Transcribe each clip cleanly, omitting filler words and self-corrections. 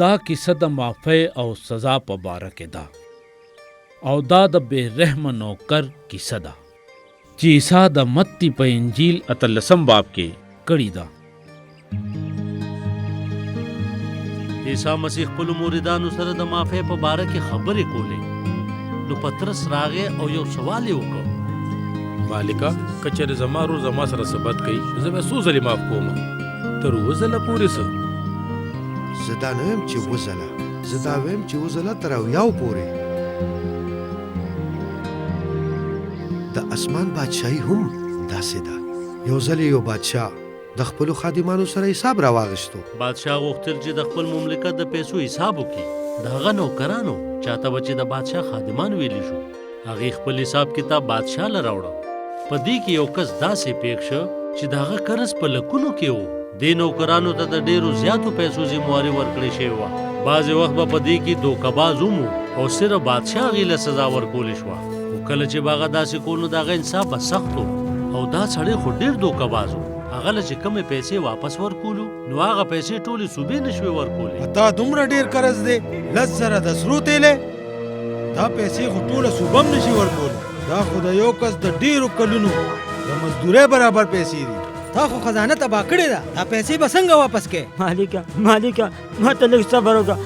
دا کیسه د معافۍ او سزا په باره کې ده او دا د بې رحمه نوکر کیسه ده چې عیسی د متی په انجیل اتلسم باب کې کړې ده. عیسی مسیح خپلو مریدانو سره د معافۍ په باره کې خبرې کولې نو پطرس راغی او یو سوال یې وکړ. مالکه، که چېرې زما ورور زما سره څه بد کوي، زه به یې څو ځلې معاف کوم؟ تر اووه ځله پورې څه؟ زه دا نه وایم چې اووه ځله، زه دا وایم چې اووه ځله تر اویاو پورې. د اسمان بادشاهي هم داسې ده. یو ځل یې یو بادشاه د خپلو خادمانو سره حساب راواخیستو. بادشاه غوښتل چې د خپل مملکت د پیسو حساب وکړي. د هغه نوکرانو، چاته به چې د بادشاه خادمان ویلی شو، هغې خپل حساب کتاب بادشاه له راوړه. په دې کې یو کس داسې پېښ شو چې د هغه قرض په لکونو کې و. دې نوکرانو ته د ډېرو زیاتو پیسو ذمواري ورکړې شوې وه. بعضې وخت به په دې کې دوکه باز هم و او صرف بادشاه هغې له سزا ورکولی شوه. خو کله چې به هغه داسې کول نو د هغه انصاف به سخت و او دا سړی خو ډېر دوکه باز و. هغه له چې کومې پیسې واپس ورکولو نو هغه پیسې ټولې صوبې نه شوې ورکولې. په تا دومره ډېر قرض دی، 10,000 د سرو تیلی؟ دا پیسې خو ټوله صوبه هم نشي ورکولی. دا خو د یو کس د ډېرو کلونو د مزدورۍ برابر پیسې دي. تا خو خزانه تباه کړې ده، دا پیسې به څنګه واپس کړې؟ مالکه، مالکه، ما ته لږ صبر وکړه،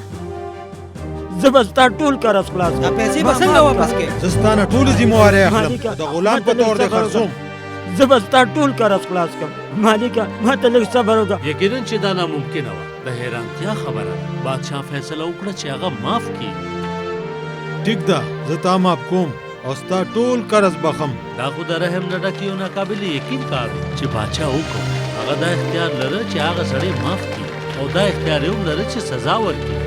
زه به ستا ټول قرض خلاص دا پیسې به څنګه واپس کړې؟ زه ستا نه ټولې ذمهوارۍ اخلم، د غلام په طور دې خرڅوم. زه به ستا ټول قرض خلاص کړم. مالکه، ما ته لږ صبر وکړه. یقینا چې دا ناممکنه وه، د حیرانتیا خبره ده. بادشاه فیصله وکړه چې هغه معاف کړي. ټیک ده، زه تا معاف کوم او ستا ټول قرض بخښم. دا خو د رحم نه ډک یو ناقابل یقین کار و چې بادشاه وکړ. هغه دا اختیار لره چې هغه سړی معاف کړي او دا اختیار یې هم لره چې سزا ورکړي.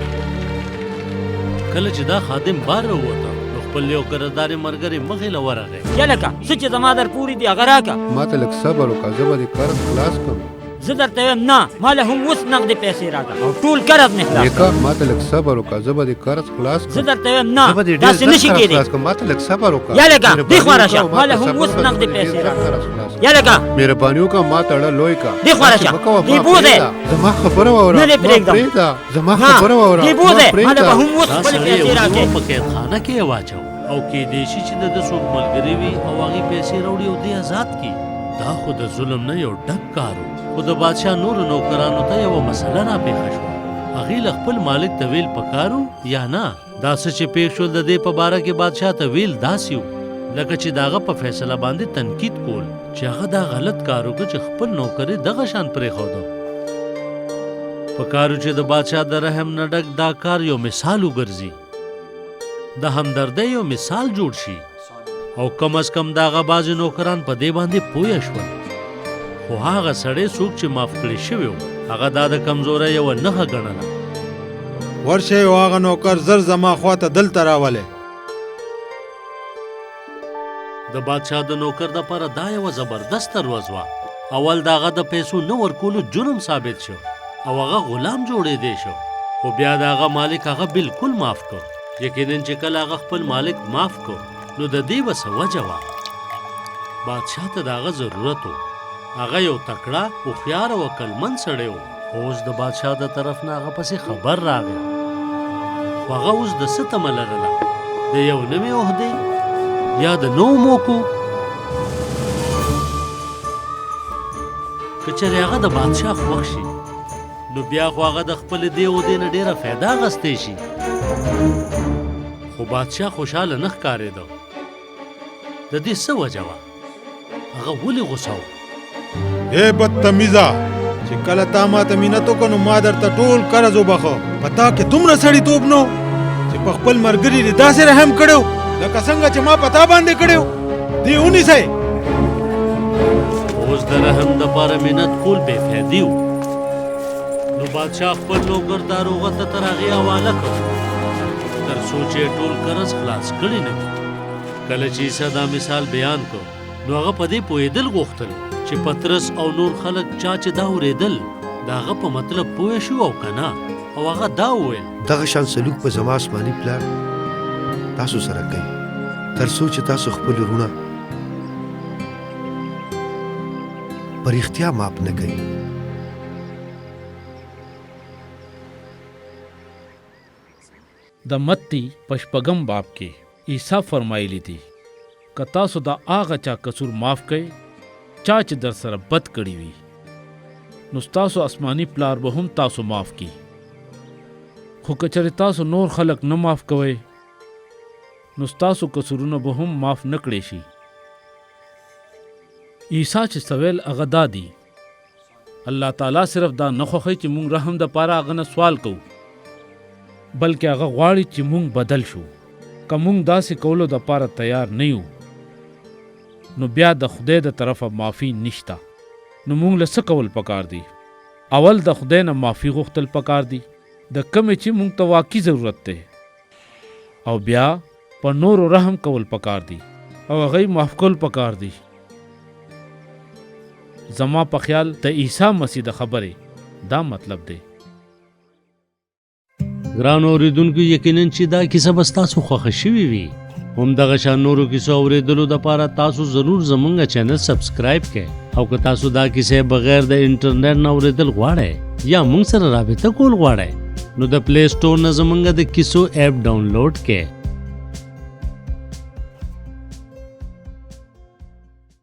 کله چې دا خادم بار راووته نو خپل یو قرضدار ملګری مخې له ورغی. یلکه، څه چې زما در پورې دي هغه راکړه. ما ته لږ صبر وکړه، زه به دې قرض خلاص کړم. زه درته وایم نه، ما له هم اوس نغدې پیسې راکړه او ټول قرض مې خلاص نیکه، ما ته لږ صبر وکړه، زه به دې قرض خلاص کړم. زه درته وایم نه، زه به دې ډېر داسې زر نشي قرض کېدی. خلاص کړم، ما ته لږ صبر وکړه. یلکه، دې خوا مهرباني راشه، وکړه، ما له ما ته هم صبر اوس وکړه، زه نغدې به دې پیسې ډېر زر راکړه. قرض خلاص کړم. یلکه، مهرباني وکړه، ما ته اړه لوی کړه. دې خوا داسې راشه، مه کوه، دې ما بوځه. پرېږده. زما خبره واوره، نه دې ما پرېږدم. پرېږده. زما نه، خبره واوره، دې ما بوځه، ما له پرېږده. به هم اوس دا خپلې سړی پیسې یې ونیوه راکړې. په قیدخانه کې یې واچاوه او کېدای شي چې د ده څوک ملګری وي او هغې پیسې راوړي او دی ازاد کړي. دا خو د ظلم نه یو ډک کار و. خو د بادشاه نورو نوکرانو ته یوه مسله راپېښه شوه. هغې له خپل مالک ته ویل پکار و یا نه؟ دا څه چې پېښ شول د دې په باره کې بادشاه ته ویل داسې و لکه چې د هغه په فیصله باندې تنقید کول چې هغه دا غلط کار وکړ چې خپل نوکر یې دغه شان پرېښوده. پکار و چې د بادشاه د رحم نه ډک دا کار یو مثال وګرځي، د همدردۍ یو مثال جوړ شي او کم از کم د هغه بعضې نوکران په دې باندې پوه شول. خو هغه سړی څوک چې معاف کړی شوی و هغه دا د کمزورۍ یوه نښه ګڼله. ورشئ او هغه نوکر زر زما خواته دلته راولئ. د بادشاه د نوکر دپاره دا یوه زبردسته ورځ وه. اول د هغه د پیسو نه ورکولو جرم ثابت شو او هغه غلام جوړېدی شو، خو بیا د هغه مالک هغه بالکل معاف کړ. یقینا چې کله هغه خپل مالک معاف کړ نو د دې به څه وجه وه. بادشاه ته د هغه ضرورت و. هغه یو تکړه، هوښیار او عقلمند سړی و. خو اوس د بادشاه د طرف نه هغه پسې خبر راغی. خو هغه اوس د څه تمه لرله؟ د یو نوې عهدې یا د نوو موکو؟ که چېرې هغه د بادشاه خوښ شي نو بیا خو هغه د خپلې دې عهدې نه ډېره فایده اخیستی شي. خو بادشاه خوشحاله نه ښکارېده. د دې څه وجه وه؟ هغه ولې غوسه و؟ ای بدتمیزه، چې کله تا ماته مینت وکړ نو ما درته ټول قرض وبخښه. په تا کې دومره سړیتوب نه و چې په خپل ملګري دې داسې رحم کړی و لکه څنګه چې ما په تا باندې کړی و. دې ونیسئ. اوس د رحم دپاره منت کول بې فایدې و. نو بادشاه خپل نوکر داروغه ته تر هغې حواله کړ تر څو چې ټول قرض خلاص کړي نه وي. کله چې عیسی دا مثال بیان کړ نو هغه په دې پوهېدل غوښتل چې پطرس او نور خلک چا چې دا اورېدل د هغه په مطلب پوه شو او که نه. او هغه دا وویل، دغه شان سلوک به زما آسماني پلار تاسو سره کوي تر څو چې تاسو خپل وروڼه په رښتیا معاف نه کوي. د متی په شپږم باب کې عیسی فرمایلی دي، که تاسو د هغه چا قصور معاف کړئ چا چې در سره بد کړي وي، نو ستاسو آسماني پلار به هم تاسو معاف کړي. خو که چېرې تاسو نور خلک نه معاف کوئ، نو ستاسو قصورونه به هم معاف نه کړی شي. عیسی چې څه ویل هغه دا دي، الله تعالی صرف دا نه خوښوي چې موږ رحم د پاره هغه نه سوال کوو، بلکې هغه غواړي چې موږ بدل شو. که موږ داسې کولو د پاره تیار نه یو، نو بیا د خدای د طرفه معافي نشته. نو موږ له څه کول پکار دي؟ اول د خدای نه معافي غوښتل پکار دي، د کومې چې موږ ته واقعي ضرورت دی، او بیا په نورو رحم کول پکار دي او هغوی معاف کول پکار دي. زما په خیال د عیسی مسیح د خبرې دا مطلب دی. ګرانو اوریدونکو، یقینا چې دا کیسه به ستاسو خوښه شوې وي. هم دغه شان نورو کیسو اوریدلو دپاره تاسو ضرور زمونږ چینل سبسکرایب کړئ، او که تاسو دا کیسه بغیر د انټرنیټ نه اوریدل غواړئ یا مونږ سره رابطه کول غواړئ، نو د پلی سټور نه زمونږ د کیسو اپ ډاونلوډ کړئ.